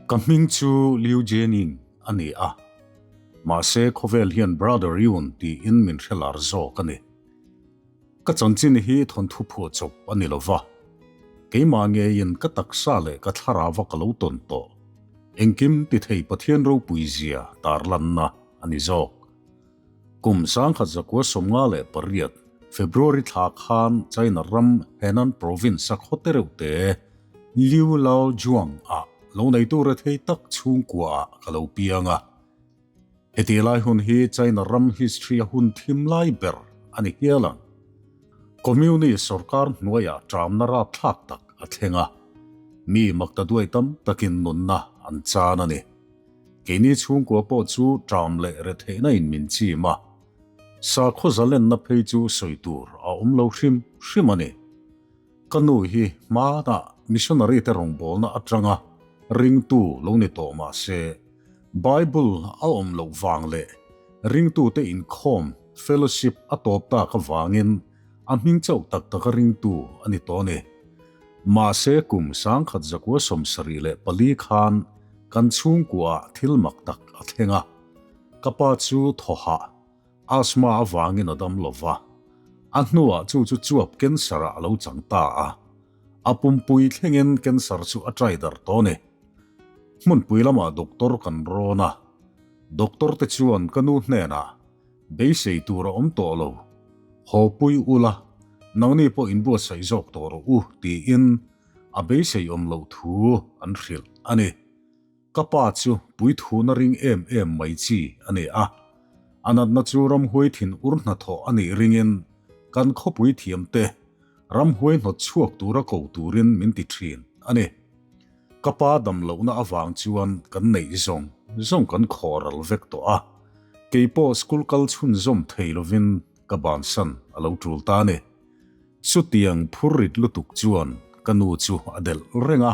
Ka hming chu Liu Jianying a ni a, mahse khawvel hian Brother Yun tiin min hre lar zawk a ni. Ka chanchin hi thawnthu phuah chawp a ni lo va, keimah ngeiin ka taksa leh ka thlarava ka lo tawn tawh, engkim ti thei Pathian ropui zia tarlanna a ni zawk. Kum 1958, February thla khan China ram Henan Province-a khaw te reuh te Liu Lao Zhuang ah lo neitu rethei tak chhungkua ah ka lo piang a. Heti lai hun hi China ram history a hun thim lai ber a ni hial ang. Communist sorkar hnuaiah ṭamna rapthlak tak a thleng a, mi maktaduai tam takin nunna an chan a ni. Keini chhungkua pawh chu ṭam leh retheihna in min chim a, sakhaw zalenna phei chu sawi tur a awm lo hrim hrim a ni. Ka nu hi hmanah missionary te rawngbawlna atanga ringtu lo ni tawh mah se, Bible a awm loh vang leh ringtute inkhawm, fellowship, a tawp tak avangin a hming chauh tak taka ringtu a ni tawh a ni. Mahse kum 1974 khan kan chhungkuaah thil mak tak a thleng a, ka pa chu thawhah Asthma avangin a dam lo va, a hnuah chu chu chuap cancer ah a lo chang ta a, a pumpui thlengin cancer chu a trai darh tawh a ni. Hmunpui lamah doctor kan rawn a, doctor te chuan ka nu hnenah beisei tur a awm tawh lo, haw pui ula, nangni pawh inbuatsaih zawk tawh rawh u tiin a beisei awm loh thu an hrilh a ni. Ka pa chu puithuna ring em em mai chi a ni a, a natna chu ramhuai thin ur hnathawh a nih ringin kan khawpui thiamte ramhuai hnawt chhuak tura ko turin min ti thin a ni. Ka pa dam lohna avang chuan kan neih zawng zawng kan khawhral vek tawh a, kei pawh school kal chhunzawm thei lovin ka bansan a lo tul ta a ni. Chutiang phurrit lutuk chuan ka nu chu a delh reng a.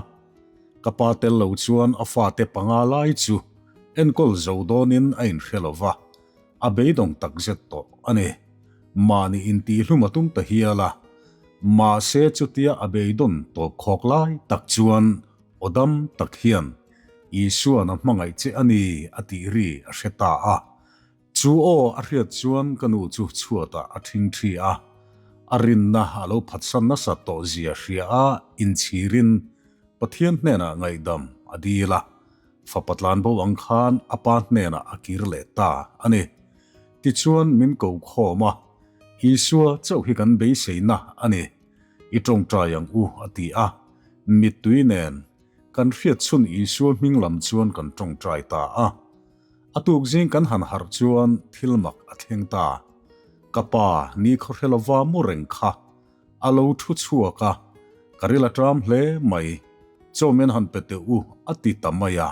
Ka pa tel lo chuan a fate panga lai chu enkawl zo dawnin a inhre lo va, a beidawng takzet tawh a ni. Mahni intihhlum a tum ta hial a, mahse chutia a beidawn tawp khawk lai tak chuan aw dam tak hian Isua'n a hmangaih che a ni a tih ri a hre ta a. Chu aw a hriat chuan ka nu chu chhuatah a ṭhingṭhi a, a rinna a lo phatsan nasa tawh zia hria a inchhirin Pathian hnenah ngaihdam a dil a, fapa tlanbo ang khan a pa hnenah a kir leh ta a ni. Tichuan min ko khawm a, Isua chauh hi kan beiseina a ni, i ṭawngṭai ang u a ti a, mittui nen kan hriat chhun Isua hming lam chuan kan ṭawngṭai ta a. A tuk zing kan han harh chuan thil mak a thleng ta. Ka pa ni khawhre lova mu reng kha a lo thu chhuak a, ka ril a ṭam hle mai, chaw men han pe teh u a ti ta mai a.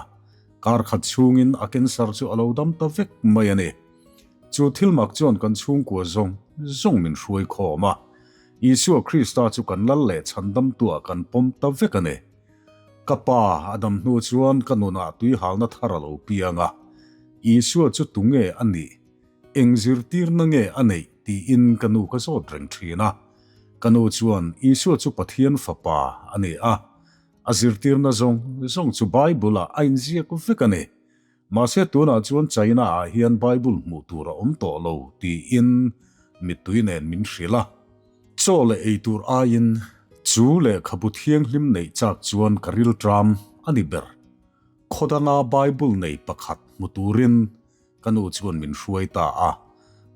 Kar khat chhungin a cancer chu a lo dam ta vek mai a ni. Chu thil mak chuan kan chhungkua zawng zawng min hruai khawm a, Isua Krista chu kan lal leh chhandamtuah kan pawm ta vek a ni. Ka pa a dam hnu chuan ka nunah tuihalna thar a lo piang a, Isua chu tunge a nih, eng zirtirna nge a neih tiin ka nu ka zawt reng thin a. Ka nu chuan Isua chu Pathian Fapa a ni a, a zirtirna zawng zawng chu Bible-ah a inziak vek a ni. Mahse tunah chuan China-ah hian Bible hmuh tur a awm tawh lo tiin mittui nen min hrilh a. Chaw leh ei tur aiin chu lehkhabu thianghlim neih chak chuan ka rilṭam a ni ber. Khaw danga Bible nei pakhat hmu turin ka nu chuan min hruai ta a.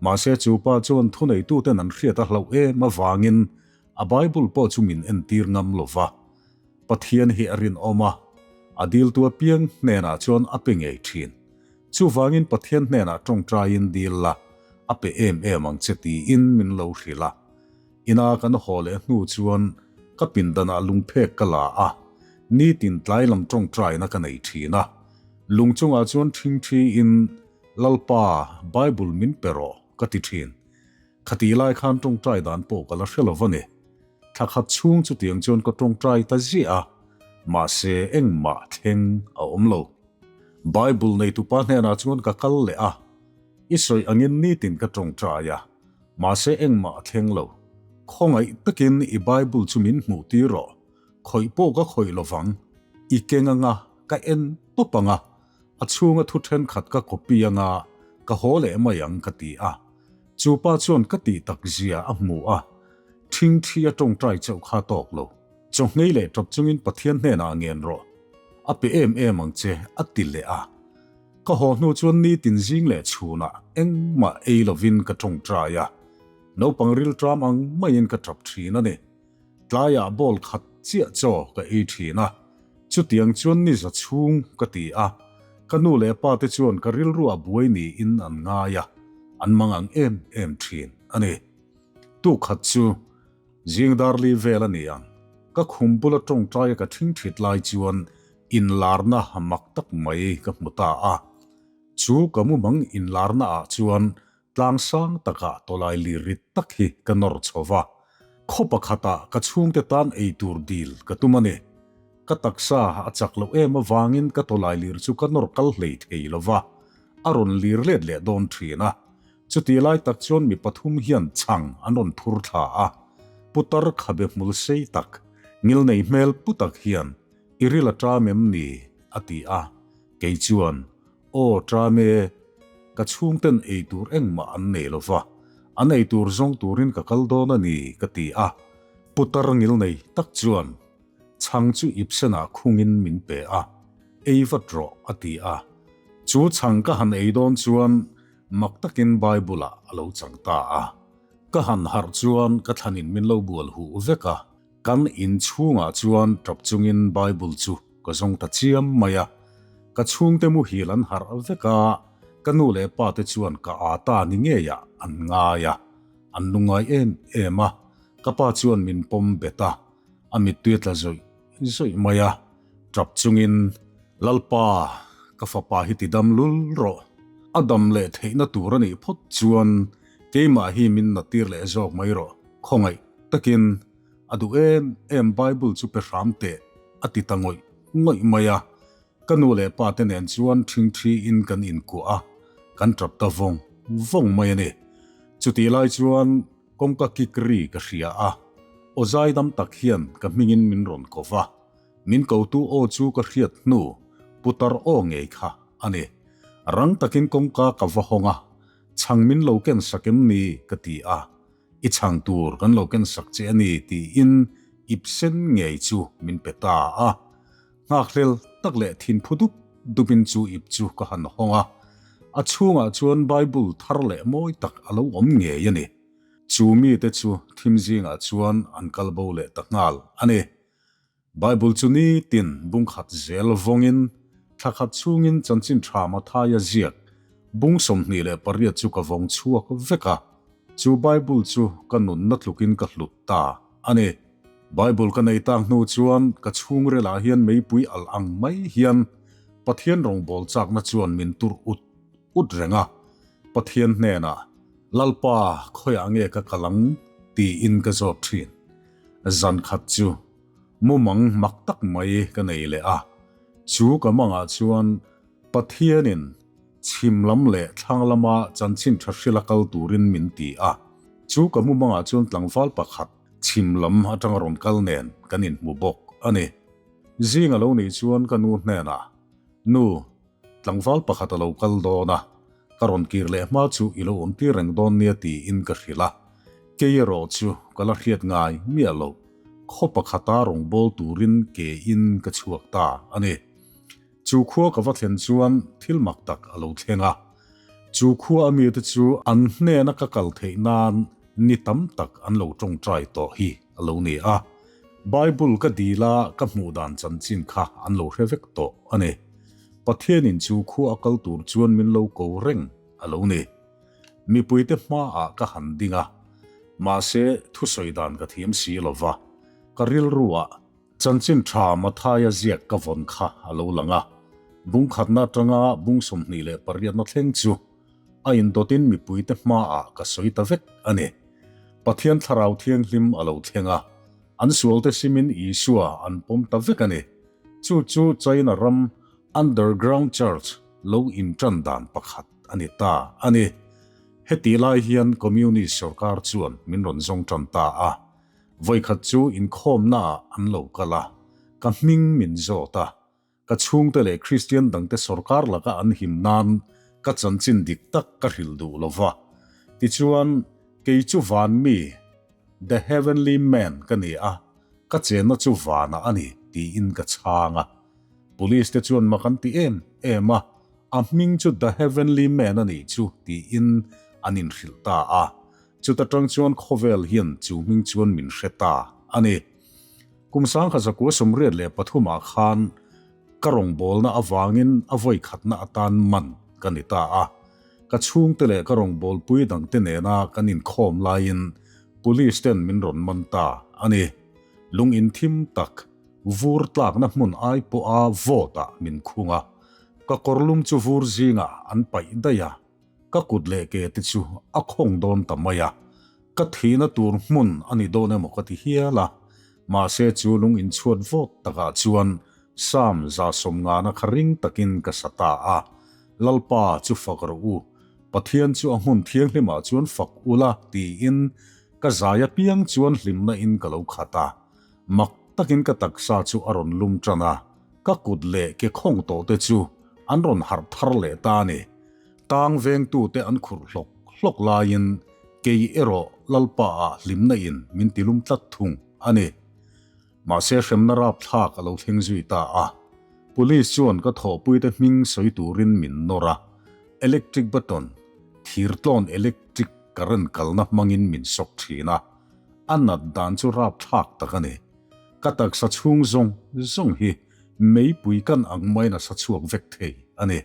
Mahse chu pa chuan thuneituten an hriat a hlauh em avangin a Bible pawh chu min entir ngam lo va. Pathian hi a rinawm a, a diltu apiang hnenah chuan a pe ngei thin. Chuvangin Pathian hnenah tawngtaiin dil la, a pe em em ang che tiin min lo hrilh a. Ina kan haw leh hnu chuan ka pindanah lungphek ka la a, nitin tlai lam tawngtaina ka nei thin a. Lung chungah chuan ṭhingṭhiin, Lalpa, Bible min pe rawh, ka ti thin. Khatih lai khan tawngtai dan pawh ka la hre lo va ni. Thla khat chhung chutiang chuan ka tawngtai ta ziah a, mahse engmah thleng a awm lo. Bible neitupa hnenah chuan ka kal leh a, i sawi angin nitin ka tawngtai a, mahse engmah a thleng lo. Khawngaih takin i Bible chu min hmuh tir rawh, khawih pawh ka khawih lovang, i keng anga ka en tawp ang a, a chhunga thu thenkhat ka copy anga ka haw leh mai ang ka ti a. Chu pa chuan ka tih tak zia a hmu a, ṭhingṭhi a ṭawngṭai chauh kha tawk lo. Chawhnei leh ṭap chungin Pathian hnenah ngen rawh, a pe em em ang che a ti leh a. Ka haw hnu chuan nitin zing leh chhunah engmah ei lovin ka ṭawngṭai a, naupang rilṭam ang maiin ka ṭap ṭhin a ni. Tlaiah ball khat chiah chaw ka ei thin a, chutiang chuan ni za chhung ka ti a, ka nu leh pa te chuan ka rilru a buai niin an ngai a, an mang ang em em thin a ni. Tuk khat chu zing dar li vel a ni ang, ka khum bula tawngtaia ka thing thit lai chuan inlarna mak tak mai ka hmu ta a, chu ka mumang inlarna ah chuan Tlang sang takah tawlai lir rit tak hi ka nawr chho va, khaw pakhatah ka chhungte tan ei tur dil ka tum a ni. Ka taksa a chak loh em avangin ka tawlai lir chu ka nawr kal hlei thei lo va, a rawn lir let leh dawn thin a. Chuti lai tak chuan mi pathum hian chhang an rawn phur thla a, putar khabe hmul sei tak, ngilnei hmel pu tak hian, I ril a ṭam em ni? a ti a, kei chuan, Aw ṭam e, ka chhungten ei tur engmah an nei lo va, an ei tur zawng turin ka kal dawn a ni, ka ti a. Putar ngilnei tak chuan chhang chu ipsenah khungin min pe a, Ei vat rawh, a ti a. Chu chhang ka han ei dawn chuan mak takin Bible-ah a lo chang ta a. Ka han harh chuan ka thlanin min lo bual huh vek a. Kan inchhungah chuan tap chungin Bible chu ka zawng ta chiam mai a, ka chhungte muhil an harh vek a, ka nu leh pa te chuan ka aa ta ni ngeiah an ngai a, an lungngai em em a, ka pa chuan min pawm bet a, a mittui a tla zawih zawih mai a, tap chungin, Lalpa, ka fapa hi ti dam lul rawh, a dam leh theihna tur a nih phawt chuan keimah hi min natir leh zawk mai rawh, khawngaih takin a duh em em Bible chu pe hram teh a ti ta ngawih ngawih mai a, ka nu leh pa te nen chuan ṭhingṭhi in kan inkuah a, kan ṭap ta vawng vawng mai a ni. Chutih lai chuan kawngka kik ri ka hria a, aw zaidam tak hian ka hmingin min rawn ko va, min kotu aw chu ka hriat hnu putar aw ngei kha a ni. Rang takin kawngka ka va hawng a, chhang min lo ken sak em ni ka ti a, I chhang tur kan lo ken sak che a ni tiin ip sen ngei chu min pe ta a. Nghakhlel tak leh thin phu dup dupin chu ip chu ka han hawng a. A chhungah chuan Bible thar leh mawi tak a lo awm ngei a ni. Chu mite chu thim zingah chuan an kal bo leh ta nghal a ni. Bible chu nitin bungkhat zel vawngin thla khat chhungin chanchin tha Mathaia ziak bung 28 chu ka vawng chhuak vek a, chu Bible chu ka nunna tlukin ka hlut ta a ni. Bible ka nei tak hnu chuan ka chhungrelah hian meipui alh ang mai hian Pathian rawngbâwl châkna chuan min tur ut ut reng a, Pathian hnenah, Lalpa, khawiah nge ka kal ang? tiin ka zawt ṭhin. Zan khat chu mumang mak tak mai ka nei leh a, chu ka mangah chuan Pathianin chhim lam leh thlang lama chanchin tha hrila kal turin min ti a, chu ka mumangah chuan tlangval pakhat chhim lam atanga rawn kal nen kan inhmu bawk a ni. Zing a lo nih chuan ka nu hnenah, Nu, tlangval pakhat a lo kal dawn a, ka rawn kir leh hma chu i lo awm tir reng dawn nia tiin ka hrilh a, kei erawh chu ka la hriat ngai miah lo, khaw pakhata rawn bawl turin ke in ka chhuak ta a ni. Chu khua ka va thlen chuan thil mak tak a lo thleng a, chu khua a mite chu an hnena ka kal theih nan ni tam tak an lo tawngtai tawh hi a lo ni a, Bible ka dil a ka hmuh dan chanchin kha an lo hre vek tawh a ni. Pathianin chu khua a kal tur chuan min lo ko reng a lo ni. Mipuite hmaah ka han ding a, mahse thusawi dan ka thiam si lo va, ka rilruah chanchin tha Mathaia ziak ka vawn kha a lo lang a, bung khatna atanga bung 28 na thleng chu a indawtin mipuite hmaah ka sawi ta vek a ni. Pathian Thlarau Thianghlim a lo thleng a, an sualte simin Isua an pawm ta vek a ni. Chu chu China ram Underground Church lo inṭan dan pakhat a ni ta a ni. Heti lai hian Communist sorkar chuan min rawn zawng ṭan ta a. Vawikhat chu inkhawmnaah an lo kal a, ka hming min zawt a. Ka chhungte leh Kristian dangte sawrkar laka an him nan ka chanchin dik tak ka hrilh duh lo va. Tichuan, kei chu van mi, the heavenly man, ka ni a, ka chenna chu vanah a ni, tiin ka chhang a. Police te chuan mak an ti em em a, a hming chu the heavenly man a nih chu, tiin an inhrilh ta a. Chuta tang chuan khawvel hian chu hming chuan min hre ta a ni. Kum 1983 ah khan ka rawngbawlna avangin a vawi khatna atan man ka ni ta a. Ka chhungte leh ka rawngbawlpui dangte nena kan inkhawm laiin Police ten min rawn man ta a ni. Lung inthim tak, vur tlakna hmun ai pawha vawt ah min khung a. Ka kawrlum chu vur zingah an paih daih a. Ka kut leh ke te chu a khawng dawn ta mai a, ka thihna tur hmun a ni dawn emaw ka ti hial a. Mahse chu lung inchhuat vawt takah chuan Psalm 150 kha ring takin ka sa ta a, Lalpa chu fak rawh u, Pathian chu a hmun thianghlimah chuan fak ula tiin ka zai apiang chuan hlimna in ka lo khat a. Mak takin ka taksa chu a rawn lum tan a, ka kut leh ke khawng tawh te chu an rawn harh thar leh ta a ni. Tang vengtute an khurh hlawk hlawk laiin kei erawh Lalpa ah hlimna in min ti lum tlat thung a ni. Mahse hremna rapthlak a lo thleng zui ta a. Police chuan ka thawhpuite hming sawi turin min nawr a, electric button, thirtlawn electric current kalna hmangin min sawk thin a. A nat dan chu rapthlak tak a ni. Ka taksa chhung zawng zawng hi meipui kan ang maiin a sa chhuak vek thei a ni.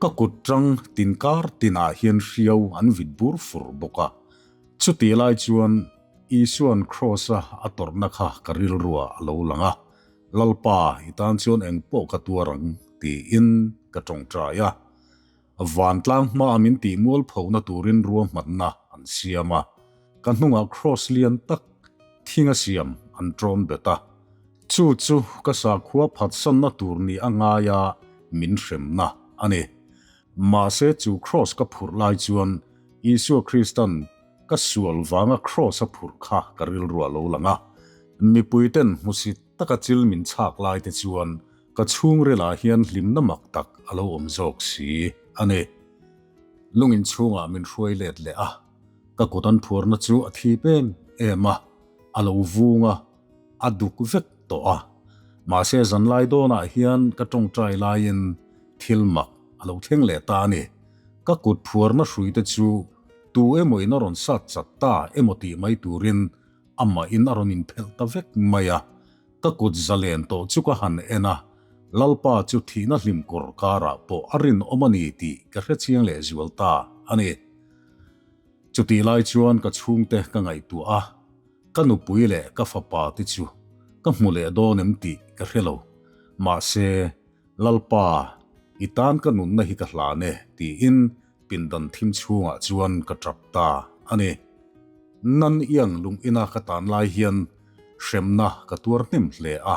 Ka kut tang tin kar tinah hian hriau an vit bur fur bawk a. Chutih lai chuan Isua'n Kraws-a a tawrhna kha ka rilruah a lo lang a, Lalpa, i tan chuan engpawh ka tuar ang, tiin ka tawngtai a. Vantlang hmaa min tih mualphohna turin ruahmanna an siam a, ka hnungah kraws lian tak thinga siam an ṭawm bet a. Chu chu ka sakhua phatsanna tur ni a ngaia min hremna a ni. Mahse chu kraws ka phurh lai chuan Isua Kristan ka sual vanga kraws a phurh kha ka rilruah lo lang a. Mipuiten hmusit taka chil min chhak lai te chuan Ka chhungrilah hian hlimna mak tak a lo awm zawk si a ni. Lungin chhungah min hruai let leh a, ka kut an phuarna chu a thip em em a, a lo vung a, a duk vek tawh a. Mahse zanlai dawnah hian ka tawngtai laiin thil mak a lo thleng leh ta a ni. Ka kut phuarna hruite chu tu emaw in a rawn sat chat ta emaw tih mai turin amahin a rawn inphelh ta vek mai a. Ka kut zalen tawh chu ka han en a, Lalpa chu thihna hlim kawr karah pawh a rinawm a ni tih ka hre chiang leh zual ta a ni. Chutih lai chuan ka chhungte ka ngaihtuah a, ka nupui leh ka fapa te chu ka hmu leh dawn em tih ka hre lo. Mahse, Lalpa, i tan ka nunna hi ka hlan e tiin pindan thim chhungah chuan ka tap ta a ni. Nan iang lung ina ka tan lai hian hremna ka tuar hnem hle a,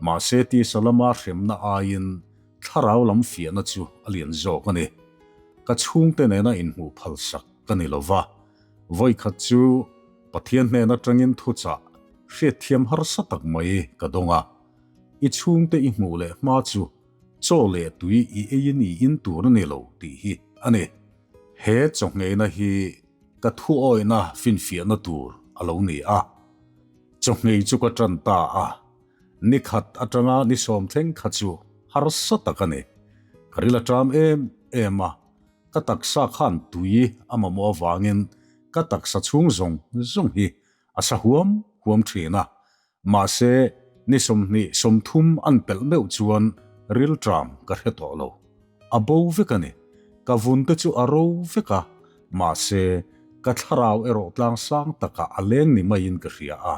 mahse tisa lama hremna aiin thlarau lam fiahna chu a lian zawk a ni. Ka chhungte nena inhmuh phalsak ka ni lo va, vawikhat chu Pathian hnen atangin thuchah hriatthiam harsa tak mai ka dawng a, I chhungte i hmuh leh hma chu Chaw leh tui i eiin i in tur a ni lo tih hi a ni. He chawhngheina hi ka thuawihna finfiahna tur a lo ni a. Chawhngei chu ka tan ta a, ni khat atanga ni sawm thleng kha chu harsa tak a ni. Ka ril a ṭam em em a, ka taksa khan tui a mamawh avangin ka taksa chhung zawng zawng hi a sa huam huam thin a, Mahse, ni 20 30 an pelh meuh chuan rilṭam ka hre tawh lo. A bo vek a ni. Ka vun te chu a ro vek a, mahse, ka thlarau erawh tlang sang takah a leng ni maiin ka hria a.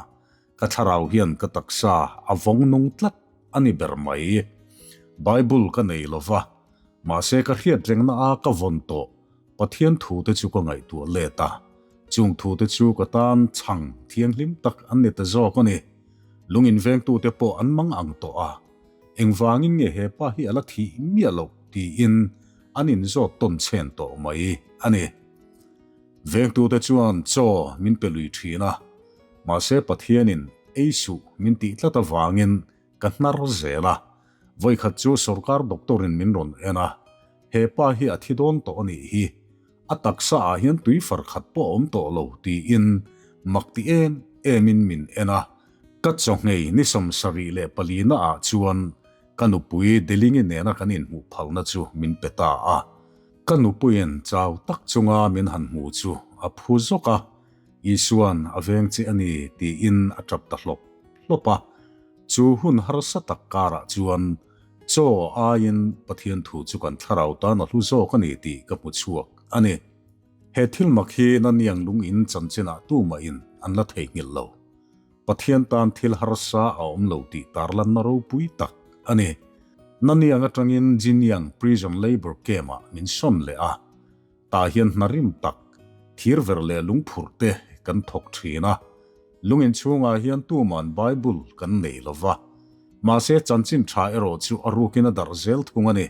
Ka thlarau hian ka taksa a vawng nung tlat a ni ber mai. Bible ka nei lo va, mahse ka hriat rengna a ka vawn tawh Pathian thute chu ka ngaihtuah let a, chung thute chu ka tan chhang thianghlim tak an ni ta zawk a ni. Lung invengtute pawh an mang ang tawh a, engvangin nge he pa hi a la thih miah loh tiin an inzawt tawn chhen tawh mai a ni. Vengtute chuan chaw min pe lui thin a, mahse Pathianin ei suh min tih tlat avangin ka hnar zel a. Vawikhat chu sorkar doctor in min rawn en a, he pa hi a thi dawn tawh a nih hi, a taksa ah hian tui far khat pawh a awm tawh lo tiin mak ti em em in min en a, ka chawngei ni 74 na ah chuan ka nupui Delingi nena kan inhmuh phalna chu min pe ta a. Ka nupuiin chau tak chunga min han hmu chu a phu zawk a, Isua'n a veng che a ni tiin a tap ta hlawp hlawp a. Chu hun harsa tak karah chuan chaw aiin Pathian thu chu kan thlarau tan a hlu zawk a ni tih ka hmu chhuak a ni. He thil mak hi Naniang lungin chanchinah tumahin an la theihnghilh lo. Pathian tan thil harsa a awm lo tih tarlanna ropui tak a ni. Naniang atangin Jinyang Prison Labour Camp-ah min sawn leh a. Tah hian hna rim tak, thir ver leh lungphurh te kan thawk thin a. Lung inchhungah hian tuman Bible kan nei lo va. Mahse chanchin tha erawh chu a rukin a darh zel thung a ni.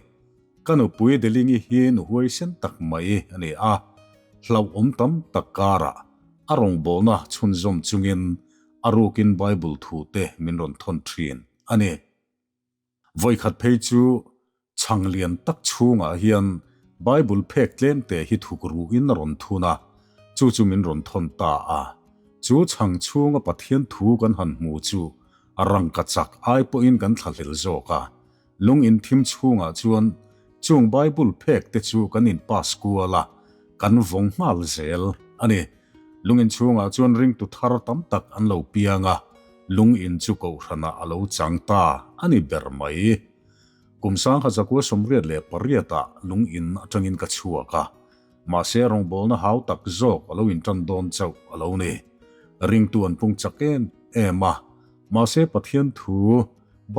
Ka nupui Delingi hi nu huaisen tak mai a ni a, hlauhawm tam tak karah a rawngbawlna chhunzawm chungin a rukin Bible thu te min rawn thawn thin a ni. Vawikhat phei chu chhang lian tak chhungah hian Bible phek tlemte hi thuk ruhin a rawn thun a, chu chu min rawn thawn ta a. Chu chhang chhunga Pathian thu kan han hmu chu rangka chak ai pawhin kan thlahlel zawk a. Lung in thim chhungah chuan chung Bible phek te chu kan in pass kual a, kan vawng nghal zel a ni. Lung in chhungah chuan ringtu thar tam tak an lo piang a, lung in chu kohhranah a lo chang ta a ni ber mai. Kum 1988 ah lung in atangin ka chhuak a, mahse rawngbawlna hau tak zawk a lo intan dawn chauh a lo ni. Ringtu an pung chak em em a, mahse Pathian thu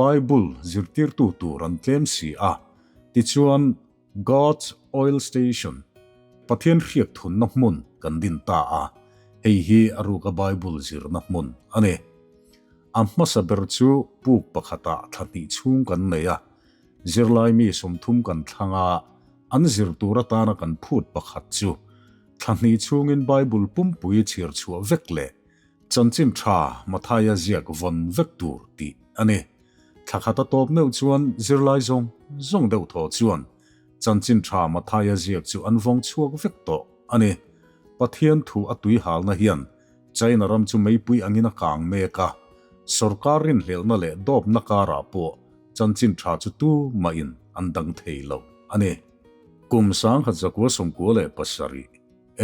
Bible zirtirtu tur an tlem si a, tichuan God's Oil Station, Pathian hriak thunna hmun kan din ta a, hei hi a ruka Bible zirna hmun a ni. A hmasa ber chu puk pakhatah thla hnih chhung kan nei a, zirlai mi 30 kan thlang a, an zir tur atana kan phut pakhat chu thla hnih chhungin Bible pumpui chhiar chhuah vek leh chanchin tha Mathaia ziak vawn vek tur tih a ni. Thla khat a tawp meuh chuan zirlai zawng zawng deuh thaw chuan chanchin tha Mathaia ziak chu an vawng chhuak vek tawh a ni. Pathian thu a tui halna hian China ram chu meipui angin a kang mek a, sorkar rinhlelhna leh dawpna karah pawh chanchin tha chu tu mahin an dang thei lo a ni. Kum 1997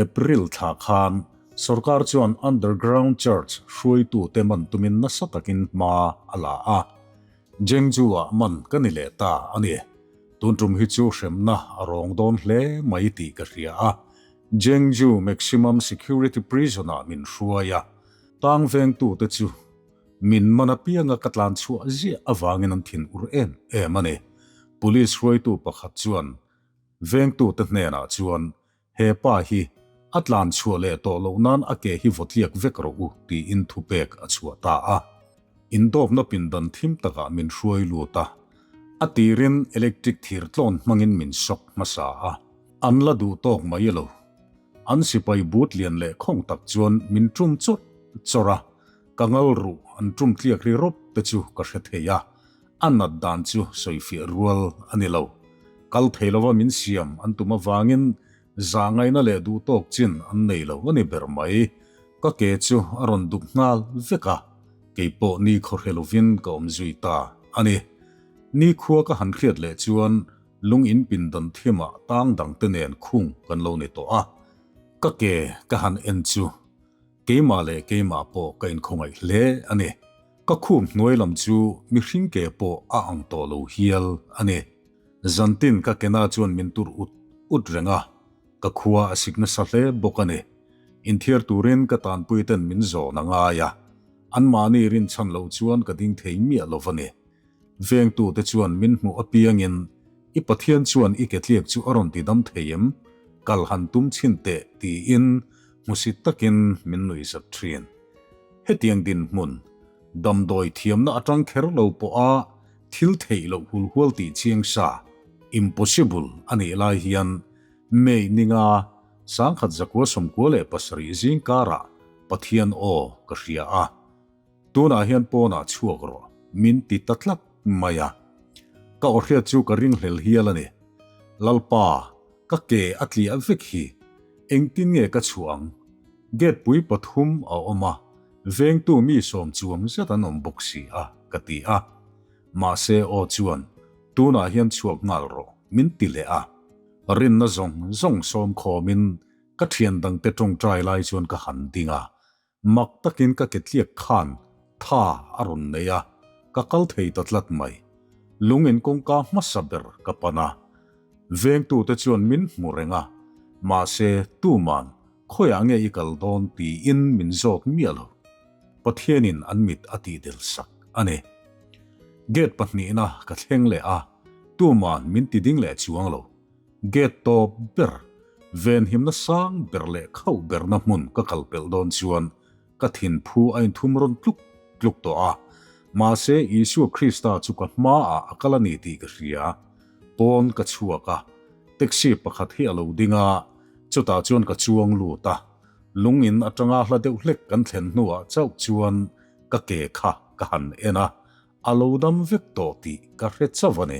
April thla khan sorkar chuan Underground Church hruaitute man tumin nasa takin hma a la a, Zhengzhou-ah man ka ni leh ta a ni. Tun tum hi chu hremna a rawng dawn hle mai tih ka hria a, Zhengzhou Maximum Security Prison-ah min hruai a, tang vengtute chu min man apianga ka tlan chhuah ziah avangin an thin ur em em a ni. Police hruaitu pakhat chuan vengtute hnenah chuan He pa hi a tlan chhuah leh tawh loh nan a ke hi vawtliak vek rawh u tiin thupek a chhuah ta a. Indawpna pindan thim takah min hruai lut a, a tirin electric thir tlawn hmangin min shock hmasa a. An la duh tawk mai lo. An sipai but lian leh khawng tak chuan min tum chawrh chawrh a, ka ngal ruh an tum tliak ri rawp te chu ka hre thei a, A nat dan chu sawifiah rual a ni lo. Kal thei lova min siam an tum avangin zahngaihna leh duhtawk chin an nei lo a ni ber mai. Ka ke chu a rawn duk nghal vek a, kei pawh ni khawhre lovin ka awm zui ta a ni. Ni khua ka han hriat leh chuan lung in pindan thimah tang dangte nen khung kan lo ni tawh a. Ka ke ka han en chu keimah leh keimah pawh ka inkhawngaih hle a ni. Ka khum hnuai lam chu mihring ke pawh a ang tawh lo hial a ni. Zantin ka kena chuan min tur ut ut reng a, ka khua a sik nasa hle bawk a ni. Inthiar turin ka tanpui ten min zawn a ngai a, anmahni rinchhan loh chuan ka ding thei miah lo va ni. Vengtute chuan min hmuh apiangin, I Pathian chuan i ketliak chu a rawn ti dam thei em? Kal han tum chhin teh tiin hmusit takin min nuihzat thin. Hetiang dinhmun, damdawi thiamna atang kher lo pawha thil theih loh hulhual tih chiang sa, impossible, a nih lai hian May ninga 1997 zing karah Pathian aw ka hria a. Tunah hian pawnah chhuak rawh, min ti ta tlat mai a. Ka aw hriat chu ka ringhlel hial a ni. Lalpa, ka ke a tliah vek hi. Engtin nge ka chhuah ang? Gate pui pathum a awm a, vengtu mi sawm chuang zet an awm bawk si a, ka ti a. Mahse aw chuan, Tunah hian chhuak nghal rawh, min ti leh a. Rinna zawng zawng sawm khawmin ka thian dangte tawngtai lai chuan ka han ding a, mak takin ka ke tliak khan tha a rawn nei a, ka kal thei ta tlat mai. Lungin kawngka hmasa ber ka pan a, vengtute chuan min hmu reng a, mahse tuman khawiah nge i kal dawn tiin min zawt miah lo. Pathianin an mit a tihdel sak a ni. Gate pahnihna ka thleng leh a, tuman min ti ding leh chuang lo. Gate tawp ber, venhimna sang ber leh khauh berna hmun ka kal pelh dawn chuan ka thinphu a inthum rawn tluk tluk tawh a. Mahse, Isua Krista chu ka hmaah a kal a ni tih ka hria. Pawn ka chhuak a, taxi pakhat hi a lo ding a, chutah chuan ka chuang lut a. Lung in atanga hla deuh hlek kan thlen hnuah chauh chuan ka ke kha ka han en a, a lo dam vek tawh tih ka hre chauh a ni.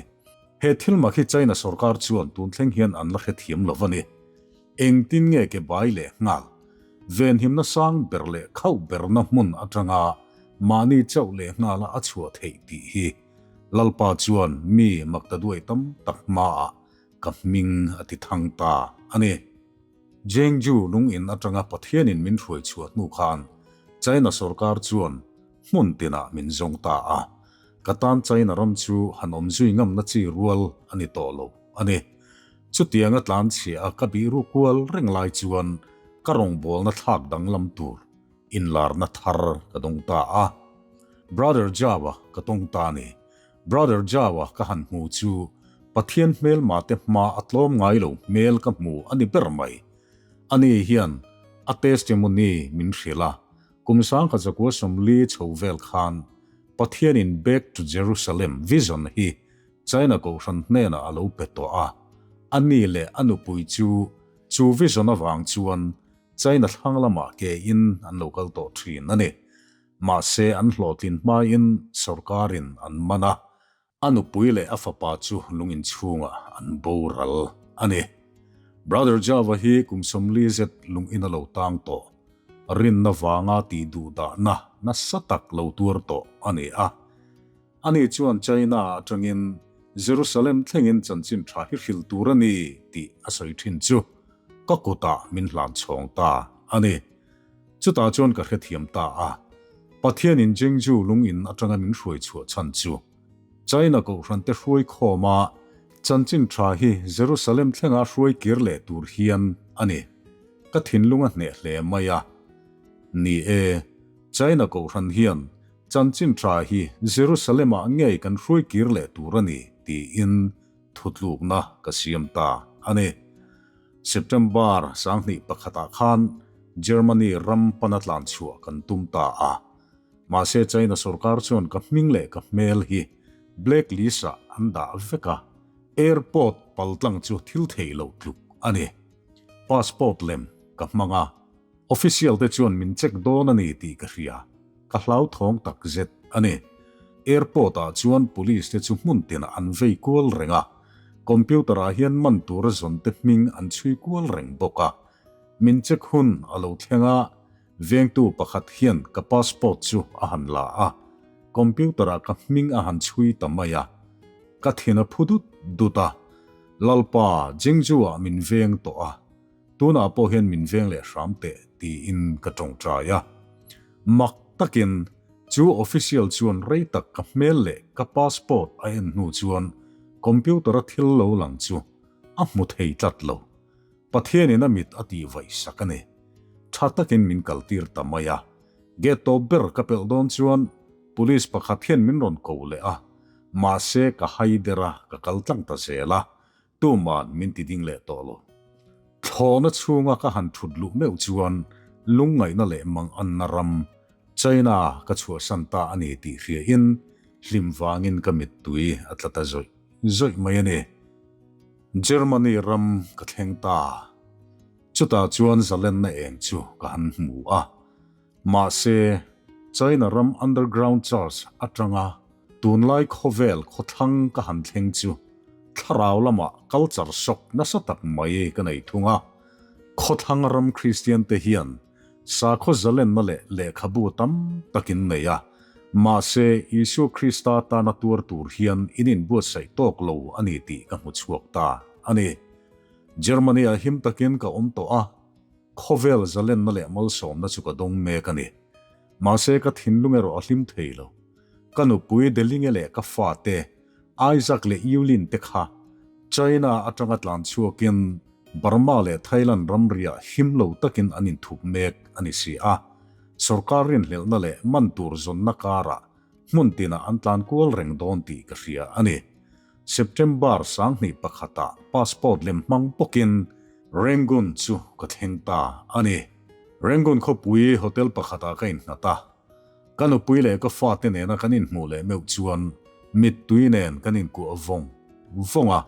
He thil mak hi China sorkar chuan tun thleng hian an la hrethiam lo a ni. Engtin nge ke bai leh nghal? Venhimna sang ber leh khauh berna hmun atanga mahni chauh leh nghala a chhuah theih tih hi Lalpa chuan mi maktaduai tam tak hmaah ka hming a ti thang ta a ni. Zhengzhou lung in atanga Pathianin min hruai chhuah hnu khan China sorkar chuan hmun tinah min zawng ta a, ka tan China ram chu han awm zui ngamna chi rual a ni tawh lo a ni. Chutianga tlan chhia a ka bih ru kual reng lai chuan ka rawngbawlna thlak danglam tur inlarna thar ka dawng ta a. Brother Zhao-a ka tawng ta a ni. Brother Zhao-a ka han hmu chu Pathian hmelma te hma a tlawm ngai lo hmel ka hmu a ni ber mai. Ani hian a testimony min hrilh a, kum 1940 chho vel khan Pathianin Back to Jerusalem vision hi China kohhran hnenah a lo pe tawh a, ani leh a nupui chu chu vision avang chuan China thlang lamah ke in an lo kal tawh thin a ni. Mahse an hlawhtlin hmain sorkarin an man a, a nupui leh a fapa chu lung inchhungah an boral a ni. Brother Java hi kum 40 zet lung in a lo tang tawh, rinna vanga tih duhdahna nasa tak lo tuar tawh a ni a. Ani chuan China atangin Jerusalem thlengin chanchin tha hi hril tur a ni tih a sawi thin chu ka kutah min hlan chhawng ta a ni. Chutah chuan ka hrethiam ta a, Pathianin Zhengzhou lung in atanga min hruai chhuah chhan chu China kohhrante hruai khawma chanchin tha hi Jerusalem thlenga hruai kir leh tur hian a ni. Ka thinlung a hneh hle mai a. Ni e, China kohhran hian chanchin tha hi Jerusalem-ah ngei kan hruai kir leh tur a ni tiin thutlukna ka siam ta a ni. September 2001 khan Germany ram pana tlan chhuah kan tum ta a. Mahse China sorkar chuan ka hming leh ka hmel hi black list-ah an dah vek a, airport paltlang chu thil theih loh tluk a ni. Passport lem ka hmang a, official te chuan min check dawn a ni tih ka hria, ka hlauthawng tak zet a ni. Airport-ah chuan police te chu hmun tinah an vei kual reng a, Computer ah hian man tura zawn te hming an chhui kual reng bawk a. Min check hun a lo thleng a, vengtu pakhat hian ka passport chu a han la a, computer ah ka hming a han chhui ta mai a. Ka thin a phu dut dut a, Lalpa, Jingju ah min veng tawh a, tunah pawh hian min veng leh hram teh tiin ka tawngtai a. Mak takin chu official chuan rei tak ka hmel leh ka passport a en hnu chuan computer a thil lo lang chu a hmu thei tlat lo. Pathianin a mit a tih vaih sak a ni. Tha takin min kaltir ta mai a. Gate tawp ber ka pelh dawn chuan police pakhat hian min rawn ko leh a, mahse ka hai der a ka kal tlang ta zel a. Tuman min ti ding leh tawh lo. Thlawhna chhunga ka han thut luh meuh chuan lungngaihna leh manganna ram China ka chhuahsan ta a ni tih hriain hlim vangin ka mittui a tla ta zawih zawih mai a ni. Germany ram ka thleng ta. Chutah chuan zalenna eng chu ka han hmu a. Mahse, China ram underground church atanga. Tunlai khawvel khawthlang ka han thleng chu thlarau lamah culture shock nasa tak mai ka nei thung a. Khawthlang ram Kristian te hian sakhaw zalenna leh lehkhabu tam takin nei a, mahse Isua Krista tana tuar tur hian in inbuatsaih tawk lo a ni tih ka hmu chhuak ta a ni. Germany-ah him takin ka awm tawh a, khawvel zalenna leh malsawmna chu ka dawng mek a ni. Mahse ka thinlung erawh a hlim thei lo. Ka nupui Delinge leh ka fate Isaac leh Yulin te kha China atanga tlan chhuakin Burma leh Thailand ramriah him lo takin an inthup mek a ni si a. Sorkar rinhlelhna leh man tur zawnna karah hmun tinah an tlan kual reng dawn tih ka hria a ni. September 21 ah passport lem hmang bawkin Rangoon chu ka thleng ta a ni. Rangoon khawpui hotel pakhatah ka innghat a. Ka nupui leh ka fate nena kan inhmuh leh meuh chuan mittui nen kan inkuah vawng vawng a.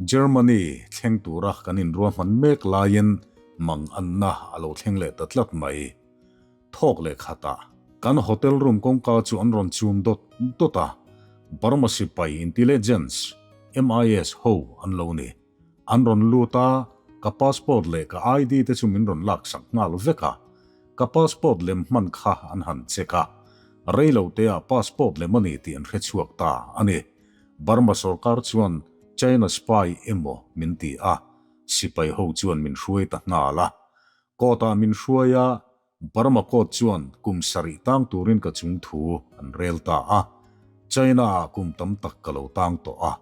Germany thleng tura kan inruahman mek laiin mang anna a lo thleng leh ta tlat mai. Thawk leh khatah kan hotel room kawngka chu an rawn chum dawt dawt a, Burma sipai intelligence, MIS, ho an lo ni. An rawn lut a, ka passport leh ka ID te chu min rawn laksak nghal vek a. Ka passport lem hman kha an han check a, rei lo te ah passport lem a ni tih an hre chhuak ta a ni. Burma sorkar chuan China spy emaw min ti a, sipai ho chuan min hruai ta nghal a. Court ah min hruai a, Burma court chuan kum sarih tang turin ka chung thu an rel ta a, China ah kum tam tak ka lo tang tawh a,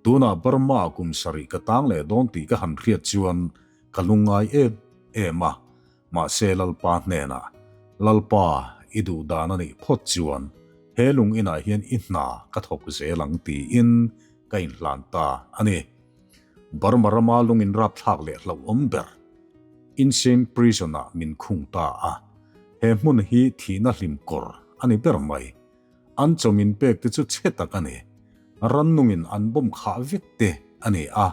tunah Burma ah kum sarih ka tang leh dawn tih ka han hriat chuan ka lungngai em em a, mahse Lalpa hnenah, Lalpa i duh dan a nih phawt chuan he lung inah hian i hna ka thawk zel ang tiin ka inhlan ta a ni. Burma rama lung inrapthlak leh hlauhawm ber. Insane Prison ah min khung ta a, he hmun hi thihna hlim kawr a ni ber mai. An chaw min pek te chu chhe tak a ni. Rannungin an bawm khah vek te a ni a,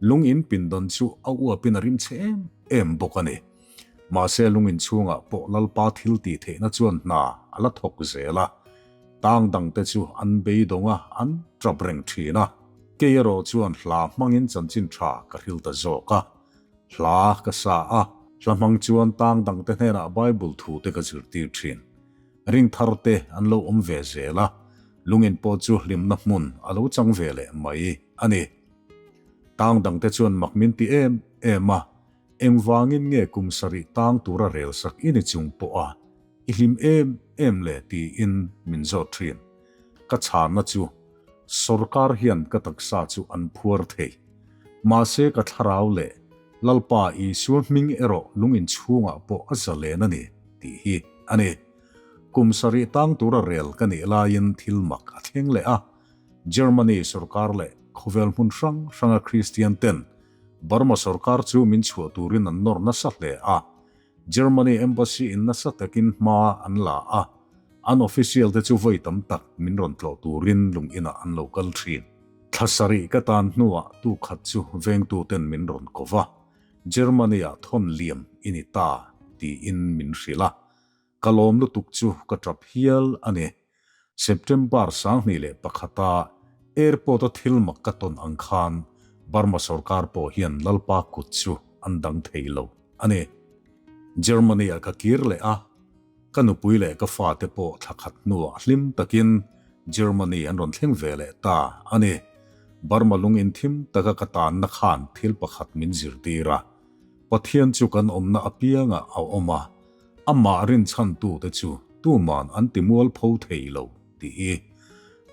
lung in pindan chu a uapin a rim chhe em em bawk a ni. Mahse lung in chhungah pawh Lalpa thil tih theihna chuan hna a la thawk zel a, tang dang te chu an beidawng a, an tap reng thin a. Kei erawh chuan hla hmangin chanchin tha ka hril ta zawk a. Hla ka sa a, hla hmang chuan tang dangte hnenah Bible thute ka zirtir thin. Ring tharte an lo awm ve zel a, lungin pawh chu hlimna hmun a lo chang ve leh mai a ni. Tang dangte chuan mak min ti em em a, engvangin nge kum sarih tang tura rel sak i ni chung pawh a, i hlim em em le tiin min zawt thin. Ka chhanna chu Sorkar hian ka taksa chu an phuar thei. Mahse ka thlarau leh Lalpa Isua hming erawh lung inchhungah pawh a zalen a ni tih hi a ni. Kum sarih tang tura rel ka nih laiin thil mak a thleng leh a, Germany sorkar leh khawvel hmun hrang hranga Kristian ten Burma sorkar chu min chhuah turin an nawr nasa hle a, Germany Embassy in nasa takin hma an la a, an official te chu vawi tam tak min rawn tlawh turin lung inah an lo kal thin. Thla sarih ka tan hnuah tu khat chu vengtu ten min rawn ko va, Germany ah thawn liam i ni ta tiin min hrilh a, ka lawm lutuk chu ka tap hial a ni. September 21 a airport a thil mak ka tawn ang khan Burma sorkar pawh hian Lalpa kut chu an dang thei lo a ni. Germany ah ka kir leh a, ka nupui leh ka fate pawh thla khat hnuah hlim takin Germany an rawn thleng ve leh ta a ni. Burma lung inthim taka ka tanna khan thil pakhat min zirtir a, Pathian chu kan awmna apiangah a awm a, Amah rinchhantute chu tuman an ti mualpho thei lo tih hi.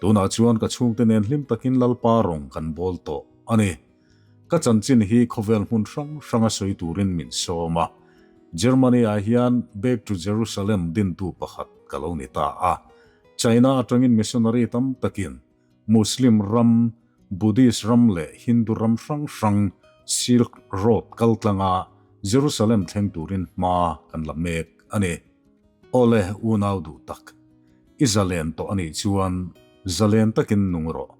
Tunah chuan ka chhungte nen hlim takin Lalpa rawng kan bawl tawh a ni. Ka chanchin hi khawvel hmun hrang hranga sawi turin min sawm a. Germany-ah hian Back to Jerusalem dintu pakhat ka lo ni ta a. China atangin missionary tam takin Muslim ram, Buddhist ram leh Hindu ram hrang hrang Silk Road kal tlanga Jerusalem thleng turin hma kan la mek a ni. Awle unau duh tak, i zalen tawh a nih chuan zalen takin nung rawh.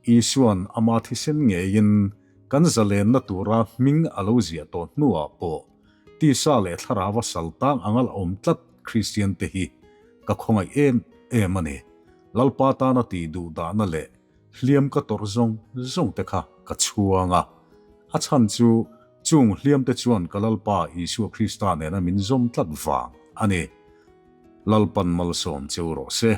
Isuan ama thisen ngeiin kan zalenna tura hming a lo ziah tawh hnuah pawh tisa leh thlarau a sal tang anga la awm tlat Kristian te hi ka khawngaih em em a ni. Lalpa tana tih duh dahna leh hliam ka tawrh zawng zawng te kha ka chhuang a. A chhan chu chung hliam te chuan ka Lalpa Isua Krista nena min zawm tlat vang a ni. Lalpan malsawm cheu rawh se.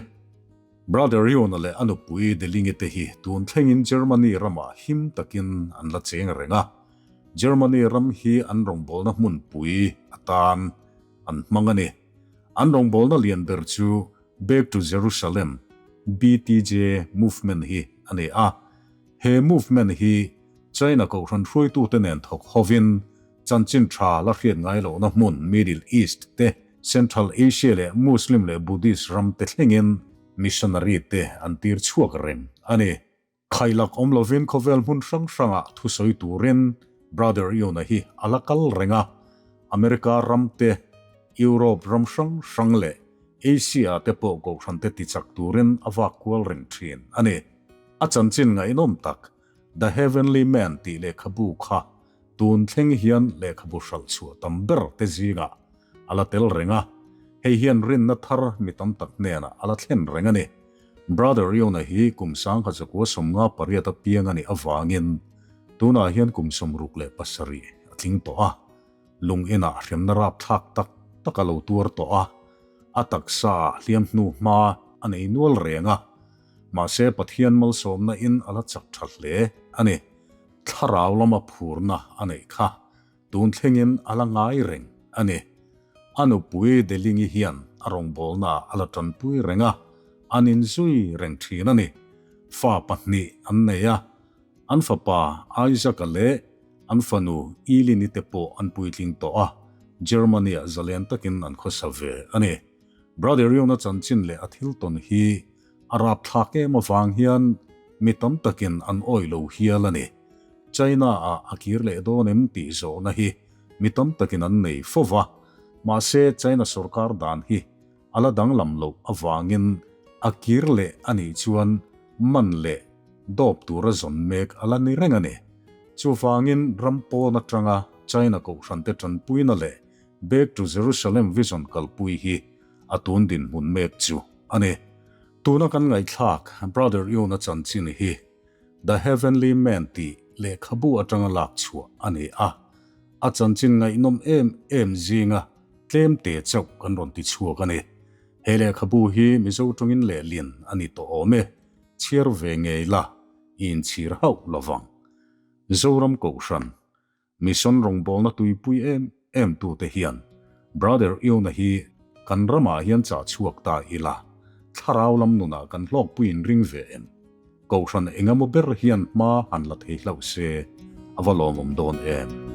Brother Riona leh a nupui Delingi te hi tun thlengin Germany ramah him takin an la cheng reng a. Germany ram hi an rawngbawlna hmunpui atan an hmang a ni. An rawngbawlna lian ber chu Back to Jerusalem, BTJ, movement hi a ni a. He movement hi China kohhran hruaitute nen thawk hovin chanchin tha la hriat ngai lohna hmun Middle East te, Central Asia leh Muslim leh Buddhist ram te thlengin missionary te an tir chhuak reng a ni. Khailak awm lovin khawvel hmun hrang hrangah thusawi turin Brother Yuna hi a la kal reng a, America ram te, Europe ram hrang hrang leh Asia te pawh kohhran te tichak turin a vak kual reng thin a ni. A chanchin ngaihnawm tak The Heavenly Man tih lehkhabu kha tun thleng hian lehkhabu hralh chhuah tam ber te zingah a la tel reng a, hei hian rinna thar mi tam tak hnenah a la thlen reng a ni. Brother Yona hi kum 1958 a piang a nih avangin tunah hian kum 67 a tling tawh a, lung inah hremna rapthlak tak tak a lo tuar tawh a, a taksa ah hliam hnu hma a nei nual reng a, mahse Pathian malsawmna in a la chak tha hle a ni. Thlarau lama phurna a neih kha tun thlengin a la ngai reng a ni. A nupui Delingi hian a rawngbawlnaah a la tanpui reng a, an inzui reng thin a ni. Fa pahnih an nei a, an fapa Isaac-a leh an fanu Elin-i te pawh an puitling tawh a, Germany-ah zalen takin an khawsa ve a ni. Brother Riona chanchin leh a thil tawn hi A rapthlak em avang hian mi tam takin an awih lo hial a ni. China-ah a kir leh dawn em tih zawhna hi mi tam takin an nei fo va, mahse China sorkar dan hi a la danglam loh avangin a kir leh a nih chuan man leh dawp tura zawn mek a la ni reng a ni. Chuvangin ram pawn atanga China kohhrante tanpuina leh Back to Jerusalem Vision kalpui hi a tun dinhmun mek chu a ni. Tuna kan ngaihthlak Brother Yuna chanchin hi The Heavenly Man tih lehkhabu atanga lak chhuah a ni a, a chanchin ngaihnawm em em zinga tlem te chauh kan rawn ti chhuak a ni. He lehkhabu hi Mizo tawngin lehlin a ni tawh awm e, chhiar ve ngei la i inchhir hauh lovang. Zoram Kohhran Mission rawngbawlna tuipui em em tute hian Brother Iona hi kan ramah hian chah chhuak ta ila, thlarau lam nunah kan hlawkpui in ring ve em? Kohhran engemaw ber hian hma han la thei hlauh se a va lawmawm dawn em?